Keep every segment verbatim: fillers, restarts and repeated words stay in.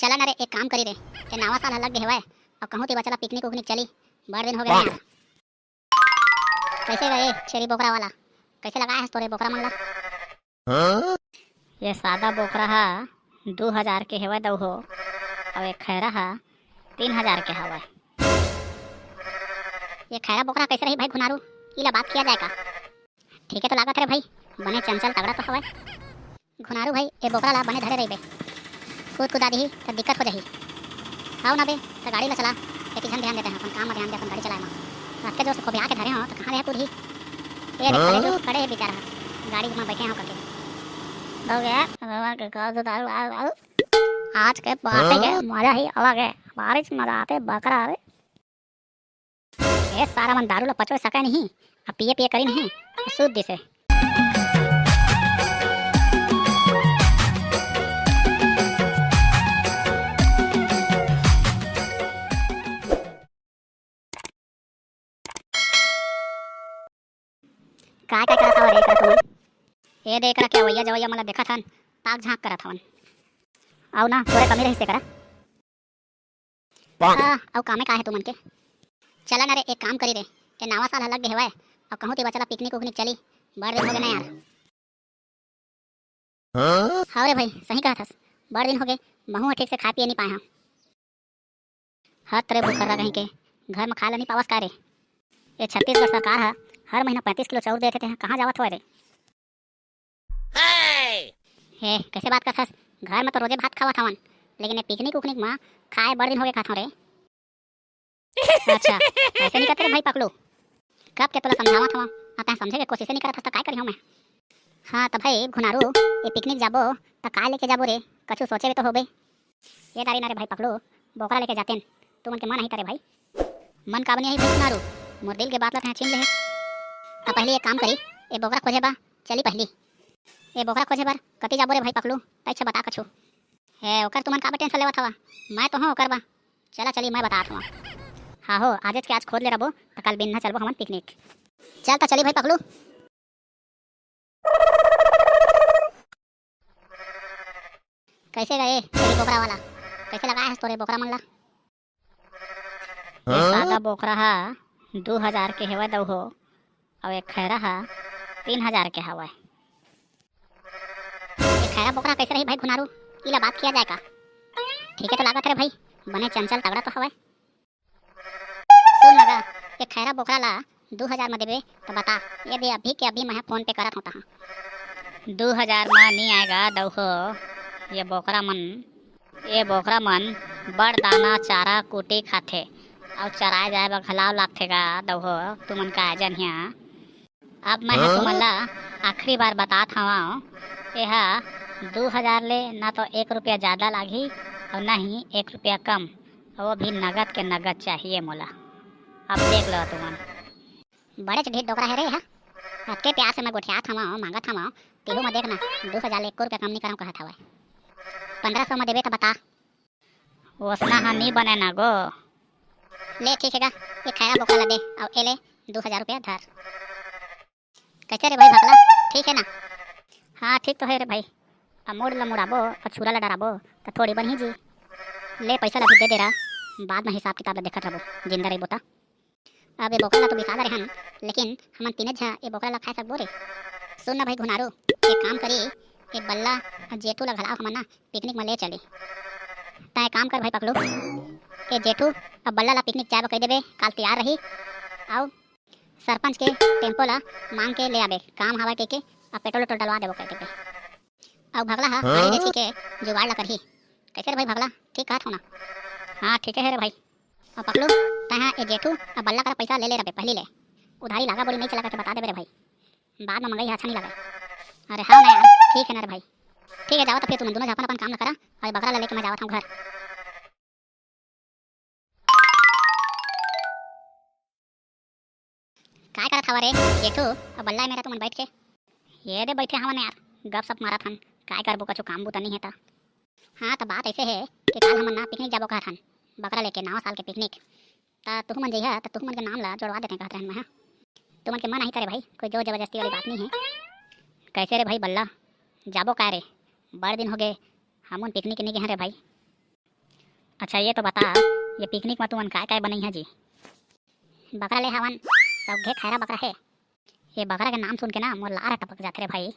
चला ना रे, एक काम करी रे, ये नवा साल ह लग गे हवय, अउ कहूँ ती बचला पिकनिक उकनिक चली, बड़ दिन हो गए यार। कैसे गए छेरी बोकरा वाला, कैसे लगाए हस तोरे बोकरा मन ला? ये सादा बोकरा हा दू हजार के हवय दऊ हो, अउ एक खैरा हा तीन हजार के हवय। ये खैरा बोकरा कैसे रही भाई घुनारू, इला बात किया जाए का? ठीक है तो लागत रे भाई, बने चंचल तगड़ा तो हवय। घुनारू भाई, ए बोकरा ला बने धरे रहिबे, कूद कुदा दिही त दिक्कत हो जाही। हाव ना बे, त गाड़ी ला चला, एती झन ध्यान देते हैं, अपन काम में ध्यान दे, अपन गाड़ी चलाए मा। अतके जोर से खोबिया के धरे हो त कहाँ ले कूदही? ए देख, खड़े जो, खड़े है बेचारा, गाड़ी में बैठे हो करके। हो गया, भगवान के कह दो दारू, दारू, दारू। आज के पार्टी के मजा ही अलग है, बारिश में मजा आते बकरा रे। ए सारा मन दारू ला पचोय सके नहीं, अब पिए पिए करी नहीं, सूत दिसे। काय काय करत हव रे एकरा तुमन? ए दे एकरा के अवैया जवैया मन ला देखत हन, ताक झांक करत हवन। अउ ना, तोरे कमी रहिस तेकरा। हाँ, अउ कामे का हे तुमन के? चला ना रे, एक काम करी रे, ए नवा साल ह लग गे हवय, अउ कहूँ ती बचला पिकनिक उकनिक चली, बड़ दिन हो गे ना यार। हाँ रे भाई, सही कहत हस, बड़ दिन हो गे, महूँ ह ठीक से खा पिए नहीं पाए हँव। हत रे भुखर्रा कहीं के, घर में खाए ला नहीं पावस का रे? ये छत्तीसगढ़ सरकार ह हर महीना पैंतीस किलो चाउर देथे, तेहा कहाँ जावत होय रे? हे, कैसे बात करथस? घर में तो रोजे भात खावत हवन, लेकिन ये पिकनिक उकनिक में खाए बड़ दिन हो गए कहत हव रे। अच्छा, ऐसे नहीं करते रे भाई पकलू। कब के तोला समझावत हवं, आ तैं समझे के कोशिश नहीं करत हस, त काय करिहूं मैं? हाँ, त भाई घुनारू, ये पिकनिक जाबो, त काय लेके जाबो रे? कछु सोचे भी तो होबे। ये दारी ना रे भाई पकलू, बोकरा लेके जातेन, तुमन के मन आही त रे भाई। मन काबर नहीं आही भाई घुनारू, मोर दिल के बात ला तैं छीन ले हे। त पहली एक काम करी, ए बोकरा खोजे बा चली पहली। ए बोकरा खोजे बर कति जाबो रे भाई पकलू, तैं अच्छा बता कछु। हे, ओकर तुमन काबर टेंशन लेवत हवा? मैं तो हूँ ओकर बा। चला चली, मैं बतात हूँ। हाँ हो, आजेच के आज खोज ले रबो, त कल बिन्ना चलबो हमन पिकनिक। चल त चली भाई पकलू। कैसे गए तेरी बोकरा वाला? कैसे लगाए हस तोरे बोकरा मन ला? ये हाँ? सादा बोकरा हा दू हजार के हवय दऊ हो, अउ एक खैरा हा तीन हजार के हवय। ये खैरा बोकरा कैसे रही भाई घुनारू? इला बात किया जाए का? ठीक है तो लागत है रे भाई, बने चंचल तगड़ा तो हवय। सुन ना गा, ये खैरा बोकरा ला दू हजार म देबे त बता, ये दे अभी के अभी मैं फोन पे करत हों तहाँ। दू हजार म नी आएगा दऊ हो, ये बोकरा मन ए बोकरा मन बड़ दाना चारा कुटी खाथे अउ चराए जाए बर घलाव लागथे गा दऊ हो, तुमन काय जनिहा। अब मैं ह तुमन ला आखिरी बार बतात हवं, एहा दू हजार ले ना तो एक रुपया जादा लागही अउ ना ही एक रुपया कम, वो भी नगद के नगद चाहिए मोला। अब देख लो तुमन। बड़ेच ढीठ डोकरा हे रे एहा। अतके प्यार से मैं गोठियात हवं, मांगत हवं, तेहू म देख ना, दू हजार ले एको रुपया कम नी करंव कहत हवय। पंद्रह सौ म देबे त बता। ओसना ह नी बने ना गो। ले ठीक हे गा, ये खैरा बोकरा ला दे, अउ ए ले दू हजार रुपया धर। कैसे रे भाई भकला, ठीक है ना? हाँ, ठीक तो है रे भाई। अब मूड़ ला मुड़ाबो अउ छुरा ला डराबो, त थोड़ी बनही जी। ले पैसा ला भी दे दे रहा, बाद में हिसाब किताब ला देखत रहबो, जिंदा रहिबो त। अब ए बोकरा ला तो बिसा डरे हन, लेकिन हमन तीने झा ए बोकरा ला खाए सकबो रे। सुन ना भाई घुनारू, एक काम करी, ए बल्ला अउ जेठू ला घलाव हमन ना पिकनिक म ले चली। तैं एक काम कर भाई पकलू, ए जेठू अउ बल्ला ला पिकनिक जाए बर कह देबे, काल तैयार रही। अउ सरपंच के टेम्पो ला मांग के ले आबे, काम हवय कहिके, अउ पेट्रोल वेट्रोल डलवा देबो कह देबे। अउ भगला हा गाड़ी बेची के जुगाड़ ला करही। कैसे रे भाई भगला, ठीक कहत हो ना? हाँ ठीक है रे भाई। अउ पकलू, तैं हा ए जेठू अउ बल्ला करा पैसा ले ले रबे पहली ले। उधारी लागा बोली नहीं चला करके बता देबे रे भाई। बाद में मंगई हा अच्छा नहीं लगे। अरे हाँ ना यार, ठीक है ना रे भाई। ठीक है, जाओ तो फिर तुम दोनों झन अपन अपन काम ला करा, अउ बकरा ला लेके मैं जावत हूँ घर। काय करत हवा रे जेठू, अउ बल्ला मेरा तुमन बैठ के? ये दे बैठे हवन यार, गपशप मारत हन, काय करबो, कछु काम बूता नहीं है त। हाँ, त बात ऐसे है कि काल हमन ना पिकनिक जाबो कहत हन, बकरा लेके नवा साल के पिकनिक। त तुहू मन जइहा, त तुहू मन के नाम ला जोड़वा देते कहत रहन मैं, हाँ। तुमन के मन आही त रे भाई, कोई जोर जबरदस्ती वाली बात नहीं है। कैसे रे भाई बल्ला, जाबो काय रे? बड़ दिन हो गए, हमन पिकनिक नहीं गए हैं रे भाई। अच्छा, ये तो बता, ये पिकनिक म तुमन काय काय बनइहा जी? बकरा ले हवन, सौघे खैरा बकरा हे। ये बकरा के नाम सुन के ना मोर लार ह टपक जाथे रे भाई।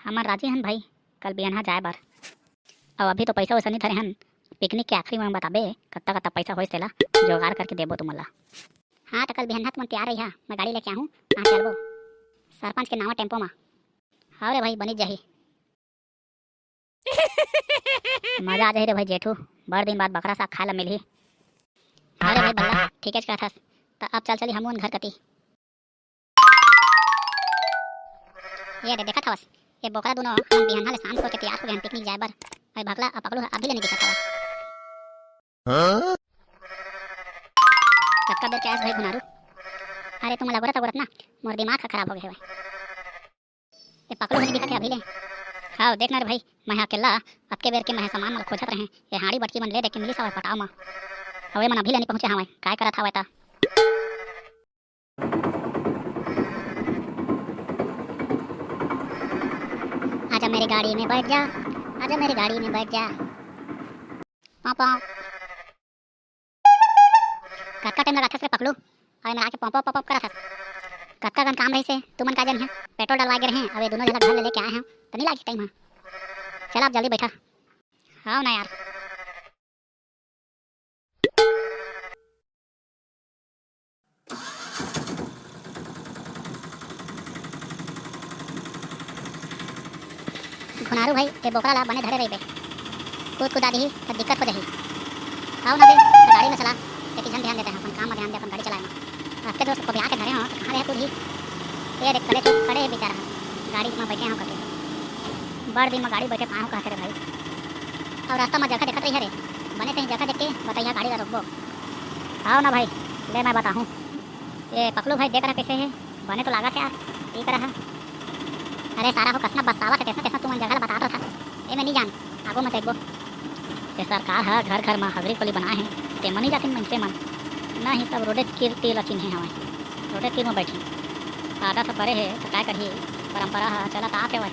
हमन राजी हन भाई, कल बिहनहा जाए बर। अउ अभी तो पइसा वइसा नइ धरे हन, पिकनिक के आखिरी म बताबे कत्ता कत्ता पइसा होइस तेला, जोगाड़ करके देबो तुमन ला। हाँ, त कल बिहनहा तुमन तियार रहिहा, मैं गाड़ी लेके आहूँ, कहाँ चलबो? सरपंच के नावा टेम्पो म। हव रे भाई, बनिच जाही। मजा आ जाही रे भाई जेठू, बड़ दिन बाद बकरा साग खाए ला मिलही। अरे भाई बल्ला, ठीकेच कहत हस। त अब चल चली हमू मन घर कती। ये दे, देखत हवस, ये बोकरा दुनो हमन बिहनहा ले सांझ होके तियार हो गे हन पिकनिक जाए बर। भाई भकला अउ पकलू ह अभी ले नइ दिखत हवय। कतका देर के आयस भाई घुनारू? अरे तुम लगोरत लगोरत ना मोर दिमाग ह खराब हो गे हवय। ए पकलू ह नइ दिखत हे अभी ले। हव, देख ना रे भाई, मैं ह अकेल्ला अतके बेर के मैं ह सामान मन ल खोजत रहें। ए हाड़ी बटकी मन ले दे के मिलिस हवय पटाव म। अउ ए मन अभी ले नइ पहुँचे हवय, काय करत हवय त? आजा मेरी गाड़ी में बैठ जा, आजा मेरी गाड़ी में बैठ जा। पाँव, पाँव। कतका टाइम लगाथस रे पकलू? अउ एमेर आके पॉप, पॉप, पॉप करत हस। कतका कन काम रहिस हे, तुमन का जनिहा। पेट्रोल डलवाए गे रहें, अउ ए दुनो झन ला घर ले लेके आए हंव, त नइ लागिस टाइम ह। चल, अब जल्दी बइठा। हव ना यार। घुनारू भाई, ए बोकरा ला बने धरे रहिबे, कूद कुदा दिही त दिक्कत हो जाही। हव ना बे, त गाड़ी ल चला, एती झन ध्यान देते हैं, अपन काम म ध्यान दे, अपन गाड़ी चलाए म। अतके जोर से कोबिया के धरे हो त कहाँ ले कूदही? ए देख, कले चुप खड़े हे बेचारा ह, गाड़ी म बइठे हंव कहिके। बड़ दिन म गाड़ी बइठे पाए हंव कहथे रे भाई। अउ रास्ता म जगह देखत रहिहा रे, बने सही जगह देख के बतइहा, गाड़ी ला रोकबो। हव ना भाई, ले मैं बताहूँ। ए पकलू भाई, देख रहा कइसे हे, बने तो लागत हे यार, ठीक रहा। अरे सारा हो कसना बसावत हे, तइसना तइसना तुमन जगह ला बतात रहा। ए मैं नइ जान, आगू म देखबो। ए सरकार ह घर घर म हगरी खोली बनाए हे, तेमा नइ जातिन मनसे मन। ना ही सब रोडे तीर तीर ला चिन्हे हवय, रोडे तीर म बइठिन। आदत ह परे हे त काय करही, परंपरा ह चलत आत हेवय।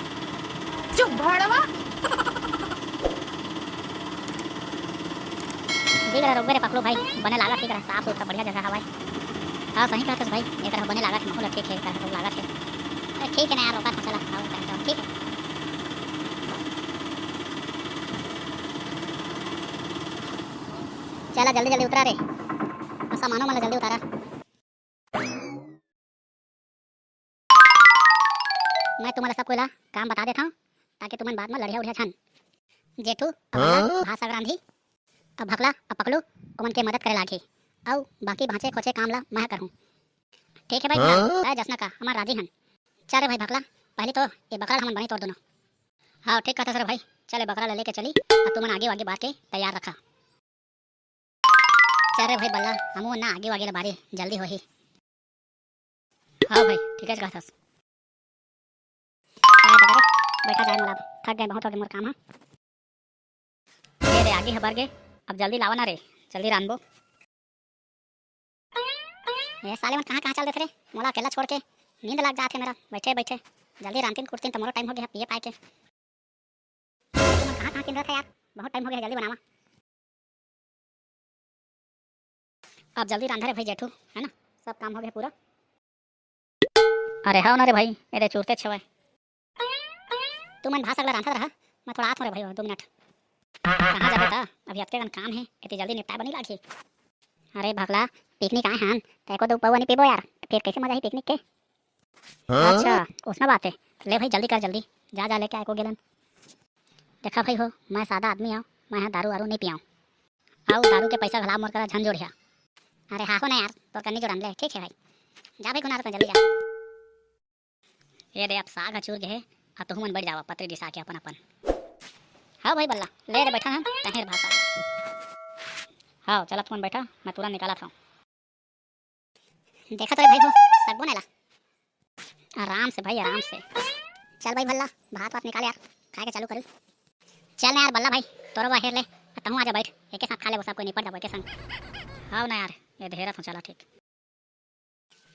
चुप भड़वा। देख रहा रोकबे रे पकलू भाई, बने लागत हे, साफ सुथरा बढ़िया जगह हवय। हाँ, सही कहत हस भाई, एकर बने लागत हे, महू ल ठीक हे, एकर रोक लागत हे। अरे ठीक हे ना यार, रोकत हंव, चला, आओ, चला, चला, ठीक हे। चला, जल्दी, जल्दी उतरा रे, अउ सामानो मन ला जल्दी उतारा। मैं तुमन ला सब कोई ला काम बता देथंव, ताकि तुमन बाद म लड़िया उड़िया झन। जेठू, अब हाँ? भात साग रांधी, अब भकला, अब पकलू, ओमन के मदद करे लागही, अउ बाकी बाँचे खोचे काम ला मैं करहूँ। ठीक हे भाई, हाँ? तय जसना का, हमन राजी हन। चल रे भाई भकला, पहली तो ये बकरा ला हमन बनी तोड़ दुनो। हाँ, ठीक कहत हस रे भाई, चल ये बकरा ला लेके चली, अब तुमन आगी वागी बार के तैयार रखा। चल रे भाई बल्ला, हमू ना आगी वागी ला बारी, जल्दी होही। हाँ भाई, ठीकेच कहत हस। काय बता रे, बैठा जाए मोला, अब थक गए, बहुत हो गए मोर काम ह। ये दे आगी ह बर गे, अब जल्दी लावा ना रे, जल्दी रांधबो। ये साले मन कहाँ कहाँ चल देथे रे, मोला अकेला छोड़ के। नींद लग जात हे मेरा बैठे बैठे। जल्दी रांधतिन कुटतिन त मोरो टाइम हो गया पिए पाए के। तुमन कहाँ कहाँ किंदत हे यार, बहुत टाइम हो गया, जल्दी बनावा। अब जल्दी रांधा रे भाई जेठू, है ना, सब काम हो गया पूरा। अरे हव ना रे भाई, एदे चुरते छवय। तुमन भात सगला रांधत रहा, मैं थोड़ा आत हूँ रे भाई, दो मिनट। कहाँ जाबे त? अभी अतके कन काम हे, एती जल्दी निपटाए बर नइ लागही। अरे भगला, पिकनिक आए हन, त एको दो पौवा नइ पीबो यार, फिर कैसे मजा ही पिकनिक के? हाँ? अच्छा, उसना बात हे। ले भाई, जल्दी कर, जल्दी। जा, जा, लेके आए को गेलन। देखा भाई हो, मैं सादा आदमी आंव, मैं ह दारू वारू नइ पियांव। अउ दारू के पैसा घला मोर करा झन जोड़िहा। अरे हाहो ना यार, तोर कन्नी जोड़न ले, ठीक हे भाई। जा भाई, गुना जल्दी जा। ये दे, अब साग ह चूर गे हे, आ तुहू मन बैठ जावा, पतरी दिसा के अपन अपन। हाँ भाई बल्ला, ले रे, बैठा हन, तहेर भाषा। हाँ, चला तुमन बैठा, मैं तुरंत निकालत हूँ। देखा तो रे भाई हो, सकबो ना ला। आराम से भाई, आराम से। चल भाई भल्ला, भात वात निकाल यार, खाए के चालू करी। चल ना यार बल्ला भाई, तोरो बा हेर ले, आ तहूँ आजा बैठ, एके साथ खा लेबो, सब कोई निपट जाबो एके संग। हाव ना यार, ये धेरत हूँ, चला ठीक।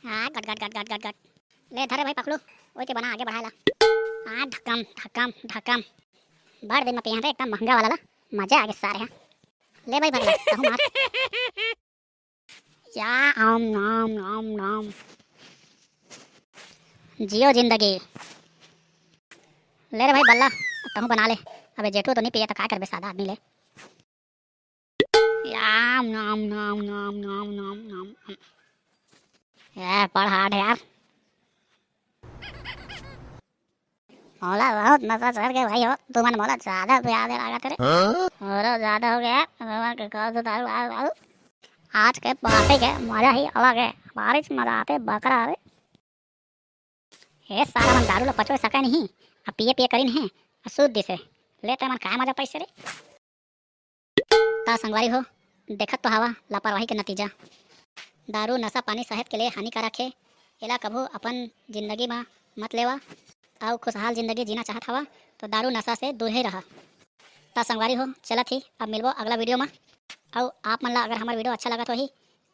आ गट गट गट गट गट गट। ले धरे भाई पकलू, ओई के बना आगे बढ़ाए ला। आ ढकम ढकम ढकम। बड़ दिन में पियन रे एकदम महंगा वाला ला, मजा आ गे सारे हा। ले भाई भगला, तहूँ मार। या आम नाम नाम नाम। जियो जिंदगी। ले रे भाई बल्ला, तहूँ बना ले। अबे जेठू तो नहीं पिए तो का करबे, सादा आदमी ले। या आम नाम नाम नाम नाम नाम नाम। ये बड़ हार्ड है यार। मोला बहुत नशा चढ़ के भाई हो, तुमन मोला ज्यादा प्यार दे लागत रे। हाँ? मोरो ज्यादा हो गया, तुमन के कौन सा दारू, दारू, दारू? आज के पार्टी के मजा ही अलग है, बारिश मजा आते बकरा रे। ए सारा मन दारू ला पचोय सके नहीं, अब पिए पिए करिन है, अब सूत दिसे। ले ते मन काय मजा पाइसे रे? त संगवारी हो, देखत तो हवा लापरवाही के नतीजा। दारू, नशा पानी सेहत के लिए हानिकारक हे। एला कभू अपन जिंदगी म मत लेवा। अउ खुशहाल जिंदगी जीना चाहत हवा, तो दारू, नशा से दूर ही रहा। त संगवारी हो, चलत ही, अब मिलबो अगला वीडियो म। अउ आप मन ला अगर हमर वीडियो अच्छा लगत होही,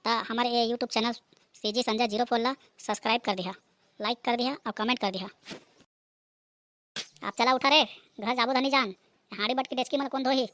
त हमर ये YouTube channel CG Sanjay zero four ला subscribe कर दिहा, like कर दिहा अउ comment कर दिहा। आप चला उठा रे, घर जाबो धनी जान, हाड़ी बटकी डेचकी मन कोन धोही?